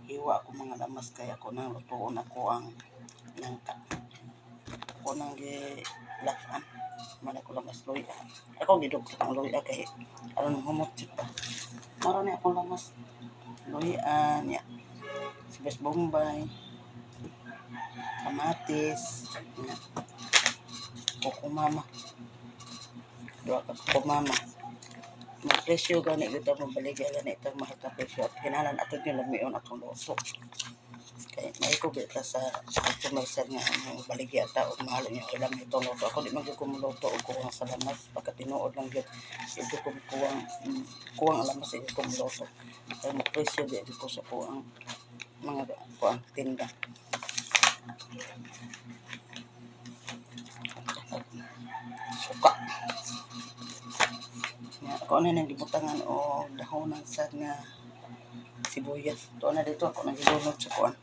Hiwa ako mga lamas kay ako nang lutuon ako ang nangka. Ako nang gilakan. Man ako lamas luya. Ako gidugtong ang luya kay aron humot jud ba. Maro ni akong lamas. Luya niya. Sibuyas bombay, kamatis, niya. Kukumama. Duha ka kukumama. Mga presyo gani gyud ta mabaligya gani ta mahal ta presyo at kinahanglan ato gyud lamion atong luto. Kay maiko gyud ta sa customer sir nga ang baligya ta og mahal niya kay lami itong luto. Ako di man gyud ko moluto og kuwang sa lamas pagka tinuod lang gyud dito ko kuwang kuwang ang lamas dito ko moluto. Kay mo presyo gyud ko sa kuwang mga kuwang tinda. Suka. Nga, ako na nang gibutangan og dahonan sad nga sibuyas. Tuo na dito ako nang gilunod sa kuan.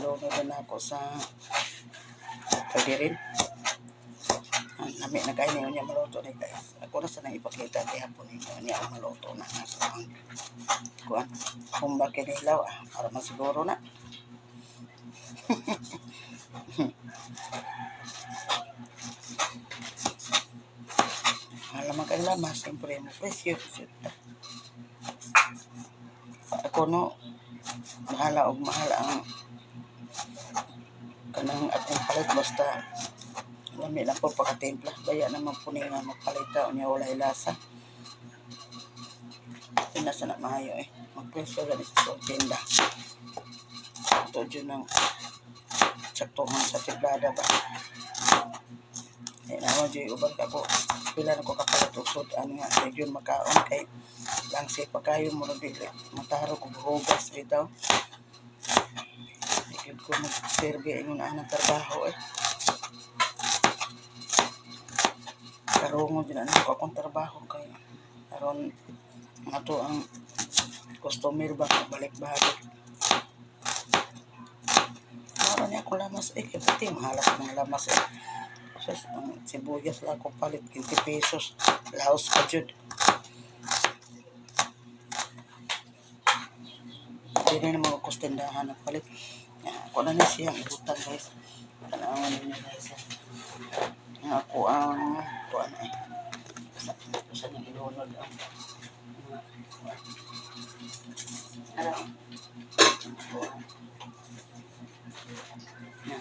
Lunod na ako sa kalderin. Ang lami na kayo niya maluto ni guys. Ako na sa nang ipakita gihapon ninyo niya ang maluto na ako ang kuan. Humba kinilaw ah, para masiguro na. Mahal naman kay lamas, siyempre mo presyo. Ako no, bahala og mahal ang kanang akong palit basta lami lang po pagkatimpla. Baya naman po niya nga magpalit ta unya walay lasa. Pinasa na maayo eh. Magpresyo gani sa tinda. Ito dyan ang saktuhan sa timplada ba. Eh, naman dyan uban ka ko. Pila na ko kapalit og sud-an nga di gyud makaon kay langsi pa kayo mo dili mataro og hugas bitaw. Di gyud ko magserbi ingon anang trabaho eh. Karungo gyud ana ko akong trabaho kay aron ato ang customer ba balik-balik. Mara niya akong lamas eh kay pati mahalas mga lamas eh. Sus, ang sibuyas lang ako palit 20 pesos. Laos pa jud. Dili na mga kustindahan nagpalit. Ako na ni siyang ibutang guys. Tanawan ninyo guys. Ang ako ang kuan eh. Sa sa nang ilunod ang mga kuan. Ara. Na.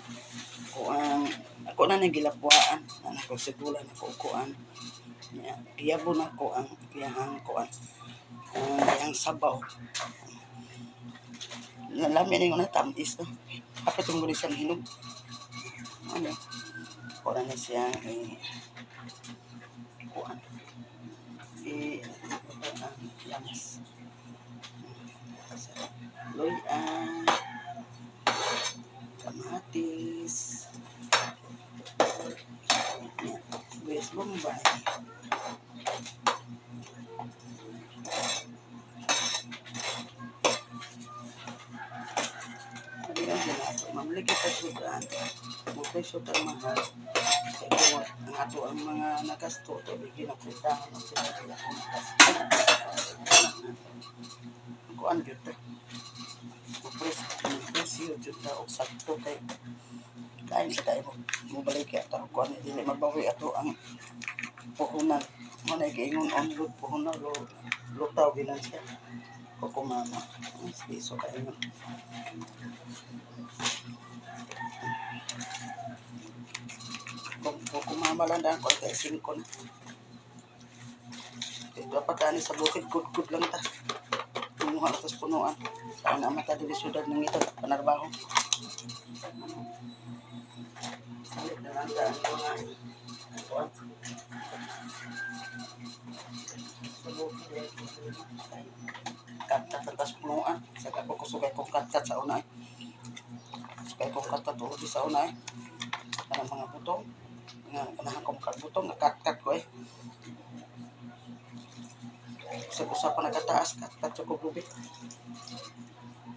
Ako ang ako na nagilapwaan. Ana ko sigulan ako kuan. Ya, giyabon ako ang iyahang kuan. Ang iyang sabaw. Lami na yung tamis no. Kapit mo gud siyang hinog. Ano? Kuan na siya eh, kuan. Eh, ang lamas. Luya, kamatis, yan, sibuyas bombay. Sabi lang din ako, mamligi ka sudan, mo presyo ta mahal. Kay kung ang ato ang mga nagasto, to bigyan ako tahan ang sila sila kung nagasto. Kuan gyud ta. Mo presyo jud ta og sakto kay kain sa kain mo mobalik kay ato kuan dili mabawi ato ang puhunan. Mo na giingon on load puhunan lo lutaw ginan siya. Ko mama. Piso kayo. Kung kumama lang daan ko kay 5 na. Dito pa tani sa bukid good lang ta. Kumuha na tas punuan. Saan na mata dili syudad ng ito panarbaho. Salit na lang daan mga kuan. Sa bukid kat-kat ang tas punuan. Sa ako kusugay kong kat-kat sa una eh. Sugay kong kat-kat di sa una eh. Kanang mga butong. Nga kanahan kong butong nga kat-kat ko eh. Usap-usap pa nagkataas kat-kat sa kong.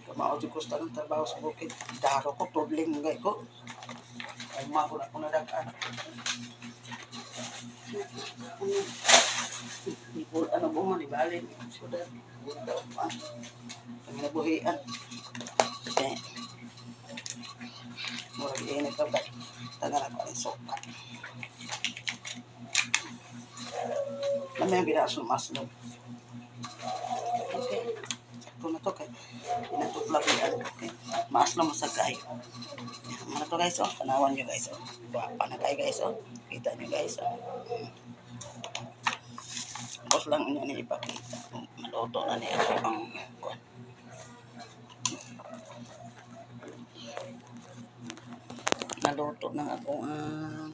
Kamao jud ko sa tanang trabaho sa bukid. Daro ko tudling mga ko. Ay mako na ko nadakaan. Ibul ano mo man ibalin syudad. Buta pa. Ang nabuhian. Pag-init to kay tagal ako ang suka. Lami ang ginaso maslog. Okay. Sakto na to kay pinatuplabian. Okay. Maaslom sa kayo. Yan, to guys, oh. Tanawan nyo guys, oh. Guwapa na kayo guys, oh. Kita nyo guys, oh. Tapos lang niya ni ipakita. Maluto na niya ako ang kuan. Naluto ng ako ang